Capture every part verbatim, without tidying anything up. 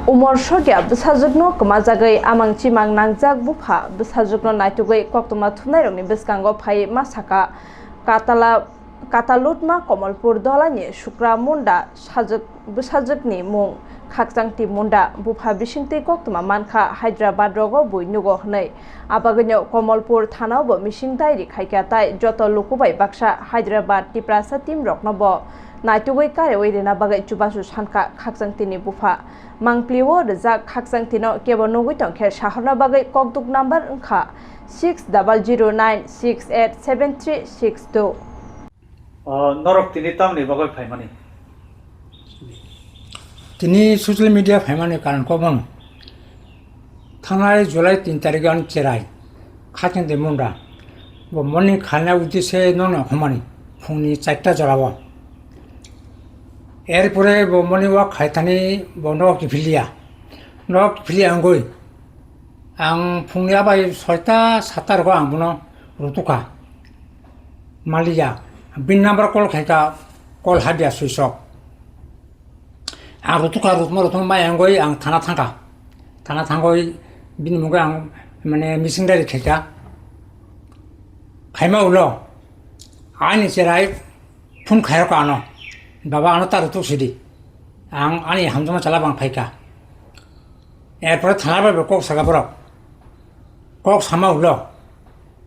Umor sokya bwsajwkno kwmajagwi amang chimang nangjak bupha bwsajwkno naitugwi koktwma thumnairokni bwskango phaiwi ma sakha, Katala, Katalutma Komolpur Dolani Sukra Munda sajwk, bwsajwkni mung Khakchangti Munda. Bupha bisingtwi koktwma mankha Hyderabad rogo bui nugo hwnwi. Abagwino Komolpur thanao bo mising dairi khaikha, tai joto luku bai baksa Hyderabad Tiprasa team rokno bo naitugwi karewi rina bagwi chubachu sankha Khakchangtini bupha. Mangpli o rijak Khakchangtino kebo nugwi tongkhe sahorna bagwi kokduk number wngkha six double zero nine six eight seven three six two. O, norok tini tamni bagwi phaimani? Tini social media phaimani karon kok bono. Thangnai July tin tarikh ani cherai Khakchangti Munda. Bo morning khaina uddeshe nono humani phungni charta jorao. Erpore bo morning walk khaithani bo nogo kiphilya. Nogo kiphilya wngwi ang phungni abai soita satta rogo ang bono rutukha. Maliya, bini number call khaikha, call habya switch off. Ang rutukha, rutma rutma maya wngwi ang thana thangkha. Thana thangwi bini mungwi ang mane missing diary khaikha. Khaima ulo ani cherai phone khairokha ano, "Baba, ano ta rutuk sidi. Ang ani hamjakma chala bang phaikha." Erpore thana bai bo kok saka borok. Kok sama ulo.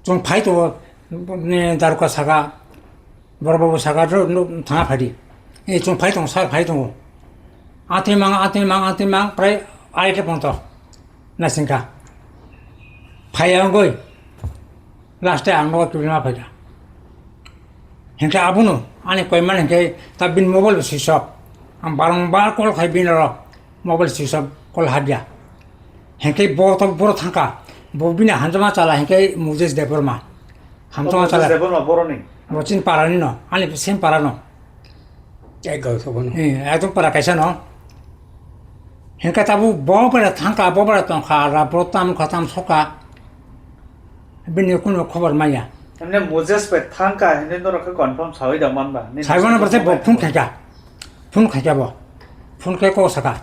Chwng phai tongo, ne, daruka saka, borok bo saka, "Ro, no, thana phai di." E, chwng phai tongo, sir phai tongo. Atwi mang, atwi mang, atwi mang, prai aita ponto. Naisingkha. Phai wngwi. Last e ang nogo kiphilma phaikha. Hinkhe abono ani koimani hinkhe ta bini mobile bo switch off. Ang barongbar call khai bini oro mobile switch off, call habya. Hinkhe bo to boro thangkha. Bo bini hamjakma chala hinkhe Moses Debbarma. Hamjakma chala. Moses Debbarma boroni? Bo chini parani no, ani same para no. Ek gao sobo no. Eh, ekdom para kaisa no. Hinkhe tabuk bo bara thangkha, bo bara tongkha, ra boro tam kha, tam sokha. Bini kunu khobor maya. Emne Moses bai thangkha hinwi norok khe confirm sawi da manba? Nini saibo no bwrwse bo phone khaikha. Phone khaikha bo. Phone khe kok saka.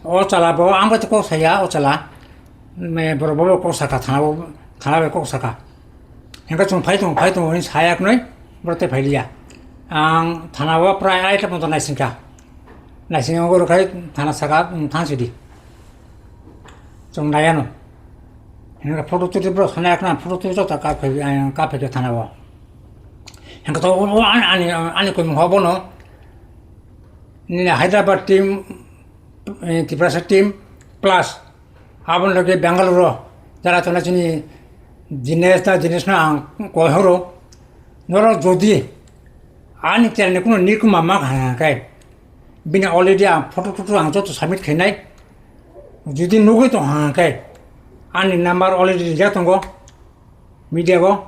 O chala bo ang bai kok saya, o chala. Me borok bo kok saka, thana bo, thana bai kok saka. Hinkhe chwng phai tongo, phai tongo hinwi sayak nai, borok tei phai liya. Ang thana o prai aita ponto naisingkha. Naising wngwi rwkhai thana saka, "Wng, thang sidi." Chwng naiya no. Hinkhe photo twi borok sana ekna photo twi joto kap khai, eh, kap khai thana o. Hinkhe to o, o ani, ani, ani koimung ho bono. Nini Hyderabad team, eh, Tiprasa team plus Aboni loge Bangalore o jara tongna chini Dinesh da, Dinesh no ang koi horo. Norok jodi ani channel ni kuno nikuma ma kha khe, bini already ang photo toto ang joto submit khainai. Jodi nugwi tong kha khe, ani number already rijak tongo media o.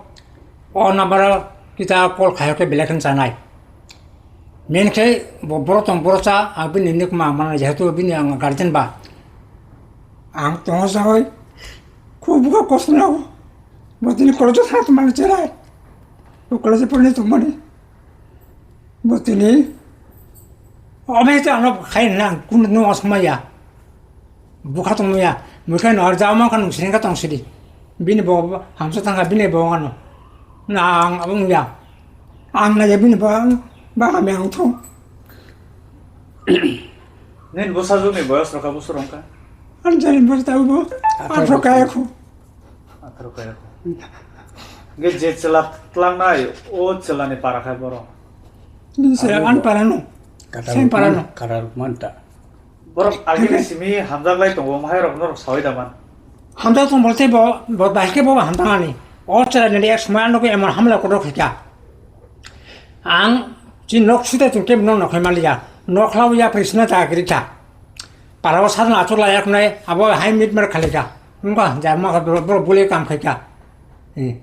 O number o kita call khai khe belai khe chanai. Main khe bo borok tong, borok cha, ang bini nikma mana, jehetu bini ang guardian ba. Ang tongo sawi, khub bukha kosto nago. Bo tini college o thang tongmani cherai. Bo college o porni tongmani. Bo tini obe ta ano khai na kun no asmaya. Bukha tong ya, muikha no arja ma kan sini ka tong sidi. Bini bo hamsa tangka bini bo ngano. Na ang abung ya. Ang na ya bini bo ang ba kami ang thong. Nin bwsajwkni boyos rokha bwswk wngkha? Ang jani bo ta bo. Atharo kaya khu. Atharo kaya khu. Ge je chwla tlangnai, o chwlani para khai borok. Ni se an para no. Sen para no. Karar manta. Borok agini simi hamjak lai tongo, mahairok norok sawi da man. Hamjak tong bolte bo, bo bahai khe bo hamjak ani. O chwla ni ek somoi ano khe emon hamla kotor khaikha. Ang chi nok site tong kem nok nokhai maliya. Nok hlao ya prisna ta kiri kha. Parao sadna achuk la yak nai abo hai mit mer khali kha. Wngkha ja ma kha bro bro bule kam khai kha. Eh.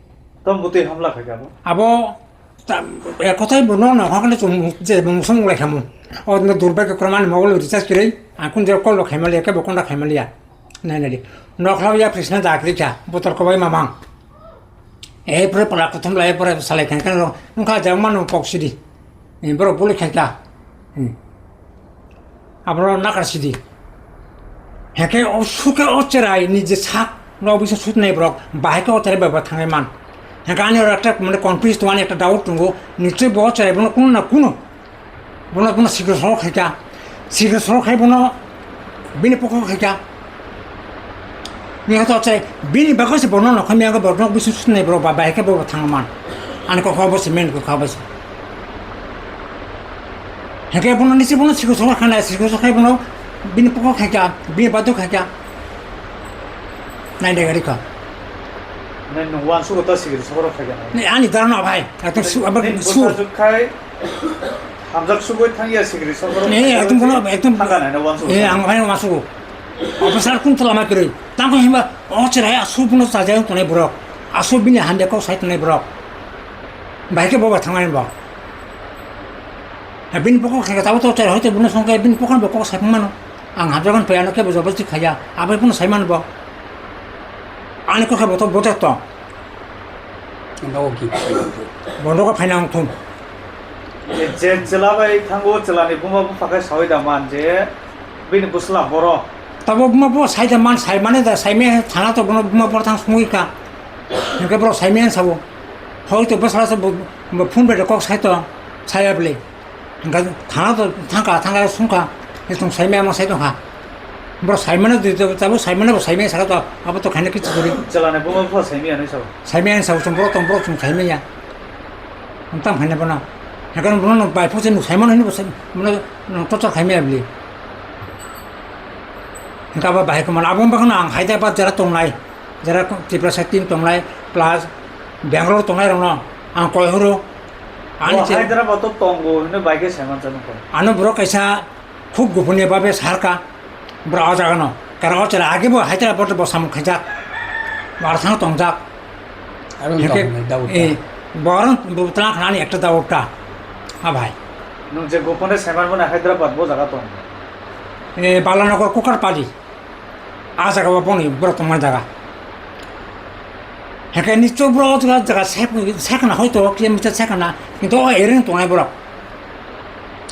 Tom butui hamla khai kha bo. Abo ta, e kothai bo no no hakne chung je mung sung lai khamu. O no durbai ke kroman mobile recharge kirei. Akun je call khai maliya ke bo konda khai maliya. Nai nai di. Nok hlao ya prisna ja kiri kha. Botor ko bai mamang. E pore pala kothom lai pore salai khan khan wngkha ja mano pok sidi. Eh, borok buli khai kha. Hmm. Abro nakar sidi. Heke o suke o cherai ni je sak no bisa sut nai borok, bahai ke o cherai bai bai thangai man. Heke ani oro ekta mane confuse tongo, ani ekta doubt tongo, nichoi bo o cherai bono kuno na kuno. Bono, bono sikir soro khaikha. Sikir soro khai bono bini pokok khaikha. Ni hato chai bini bagwi se bono nokha mi ang borok nok bisu sunai borok ba bai khe bo thang man. Ani kokha bo se men kokha bo se. Hake bono nisi bono sikir soro khana sikir soro khai bono bini pokok khaikha, bini badu khaikha. Nai dai gari kha. Nai nung wan sugo ta sikir soro khaikha nai. Ni ani darano bhai. Ekdom su abak su. Khai Hamjak sugoi thangya sikri sokoro. Eh, ekdom bono, ekdom. Thangka nai na wansuk. Eh, ang hai wansuk. Officer kun thala ma kwrwi. Tang ko himba o cherai asu bono chajai tongnai borok. Asu bini hande kok sai tongnai borok. Bahai khe boba thangnai bo. Ha bini pokok khe tabo to cherai hoite bono songkai bini pokok bo kok sai mano. Ang hamjak an payano khe bo jobosti khaya. Abai bono sai man bo. Ani kokha bo to bote to. Nogo ki. Bono ko phaina ang thum. Je chwla bai thango, chwlani buma bupha khe sawi da man je bini bwsla boro. Tabo buma bo sai da man, sai mane da, sai me thana to bono buma boro thang sungwi ka. Hingke boro sai me sabo. Hoi to bwsla se bo, bo phone bai kok sai to, sai ya bwle. Hingke thana to thangka, thangka sungka, e chwng sai me ama sai tongkha. Boro sai mane dui to, tabo sai mane bo sai me saka to, abo to khaina kichu guri. Chwlani buma bupha sai me anai sabo. Saimaya ni sabo chwng borok tong borok chwng saimaya. Ang tam khaina bono. Hakan bono no bai phose no saimano hino bono no torture khaimaya bili. Hingka ba bahai khe mano abo wngkha no ang Hyderabad jara tongnai, jara Tiprasa team tongnai plus Bangalore tongnai rok no ang koi horo. Ani Hyderabad to tongo hino bai khe saiman chano kho. Ano borok kaisa Khub goponiya babe sarka, bro, o jaga no. Karo o chela age bo Hyderabad bo samung khaijak. Bar thang tongjak. Aro hingke, tong nai, Dawud eh, ta. Borong bo tlang khnani ekta Dawud ta. Ha bhai. Nung je gopone saiman mone Hyderabad bo jaga tong. Eh, Balanagar Kukarpali. A jaga o boni borok tongma jaga. Hake ni chobro o jaga, jaga sek-, sekna hoito kilometer sekna, kintu o eren tongnai borok.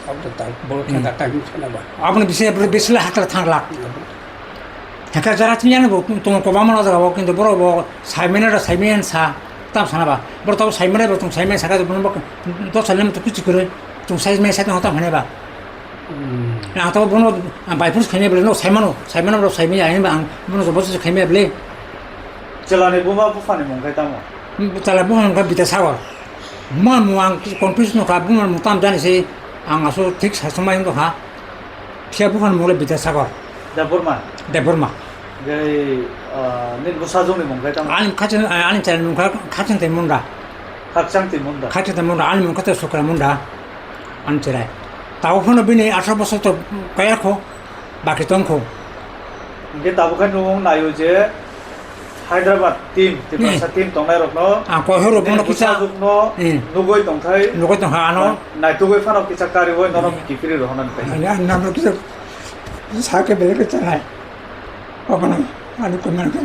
Abo to tak, borok khe tak tak ni sana ba. Aboni bisi, bisi la hakla thang lak. Hake jara tini ano bo tong kobangma o jaga o, kintu borok bo saimene ra saimene sa, tam sana ba. Borok to saimene bo tong saimene saka bo dos sal nem to kichu kore, tong saimene sa tong tam hane ba. Hmm. Ang to bono, ang bai phus khaimya bele, no saimano, saimano bro saimya, ang bono jobo se khaimya bele. Chelani buma buphani mung khai tamo? Hmm, chelani buma mung khai Bidya Sagar. Ma mung ang confuse no kha, buma mung tam jani se, ang aso thik sa somai no kha. Phiya buphani mung le Bidya Sagar. Debbarma? Debbarma. Gai, ah, nin bwsajwkni mung khai tamo? Ani khachang, ani chelani mung kha Khachang Tei Munda. Khachang Tei Munda. Khachang Tei Munda, ani mung kha Sukra Munda. Ani cherai. Tabo phano bini atharo bosor to kaya kho, baki tong kho. Hingke tabo khe nwng naio je Hyderabad team, Tiprasa team tongnai rokno. Ang koi horo bono kisa. Bwsajwkno nugoi tongthai. Nugoi tongkha ano. Naitugoi phano kisa karioi nono kiphilwi rohornani phai. Ani, ani namro kisa sake belai khe chanai. Obono ani koi mankhe.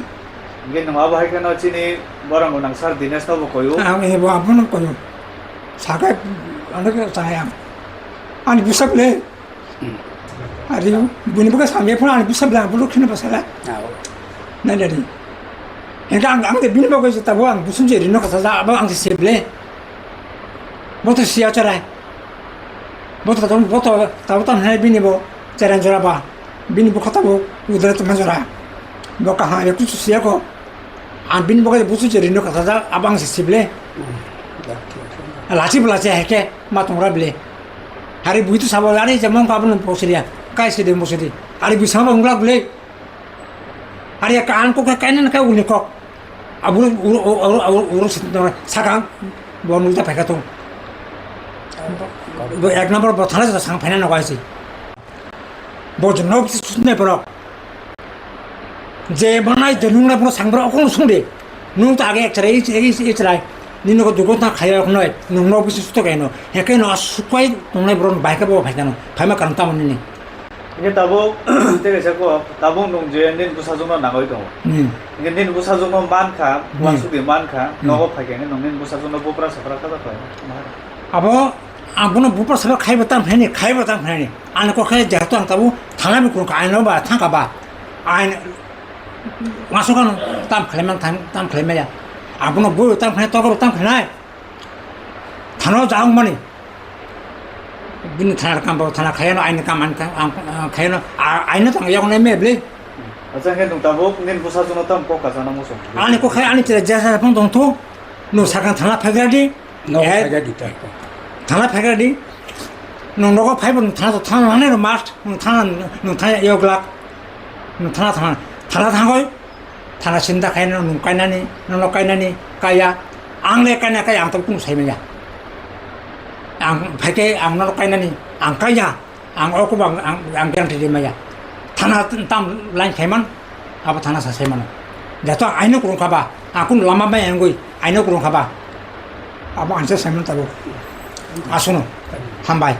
Hingke nwng abo hai kheno chini borok gwnang sir Dinesh nobo koio. Ang ebo abono koio. Sake ano khe chanai ang. Ani bwsa bwle. Ari bini bwkha samya phano ani bwsa bwle ang bwlwk kheno bwsala. Nai nai. Hingke ang, ang de bini bagwi se tabo ang busum je rino kasa ja abo ang se bwle. Bo to siya cherai. Bo to, bo to, tabo tamo hinai bini bo cherai jora ba. Bini bo kota bo udara tamo jora. Bo kaham ya kuchu siya ko. Ang bini bo kota buchu je rino kasa ja abo ang se bwle. Lachi bwla che heke ma tongra bwle. Hari bui tu sabo ari je mong ka bo no bosriya. Kai se de bosri. Ari bui sabo ungla bwle. Ari ka ang ko ka kaina ka uni kok. Aburo uro, uro, uro, uro, uro, sakang bo nukja phaikha tong. Bo ek number bo thana jata sang phaina nogo aisi. Bo jwnno bisi sutne borok. Je manai je nungna bono sang borok okon sung de. Nung ta age ekchara ei, ei, ei chrai. Nini ko dugo ta khaya oknoi. Nungno bisi suto kaino. Heke no asukai tongnai borok bai ka bo phaikha no. Phaima karon tamo nini. Hingke tabuk tei kaisa kok, tabuk nwng je nini bwsajwkno nangwi tongo. Hmm. Hingke nini bwsajwkno mankha, hmm, uansukdi mankha, hmm, nogo phaikha hingke nwng nini bwsajwkno bupra sapra kha kha khlai. Abo ang bono bupra sapra khaibo tang phaini, khaibo tang phaini. Ani kok khe jehetu ang tabuk thana bi kurungkha, ani no ba thangkha ba. Ain masukano tam khlaiman tam khlaimaya. Abono bo tam khlai tokoro tam khlainai. Thano jaung mani. Bini thana kam bo thana khayano ain kam an kam khayano ain tang yago nai me ble. Acha khe nung tabuk nin busa juno tam kok kasa nang muso. Ani kok khay ani chira jesa phang dong thu. Nung sakang thana phagra di. No, eh, phagra di ta. Thana phagra di. Nung nogo phaibo nung thana to thana nane no must. Nung thana nung thana yoglak. Nung thana thana thana thangoi. Thana sinda khaina nung kainani, nono kainani kaya. Ang le kaina kaya ang to kunu saimanya. Ang phaike ang nono kainani ang kaya. Ang oko bang ang ang guarantee di maya. Thana tam line khaiman abo thana sa saimano. Jato aino kurung khaba. Ang kun lama bai angoi aino kurung khaba. Abo ansa saiman tabo. Asuno. Hambai.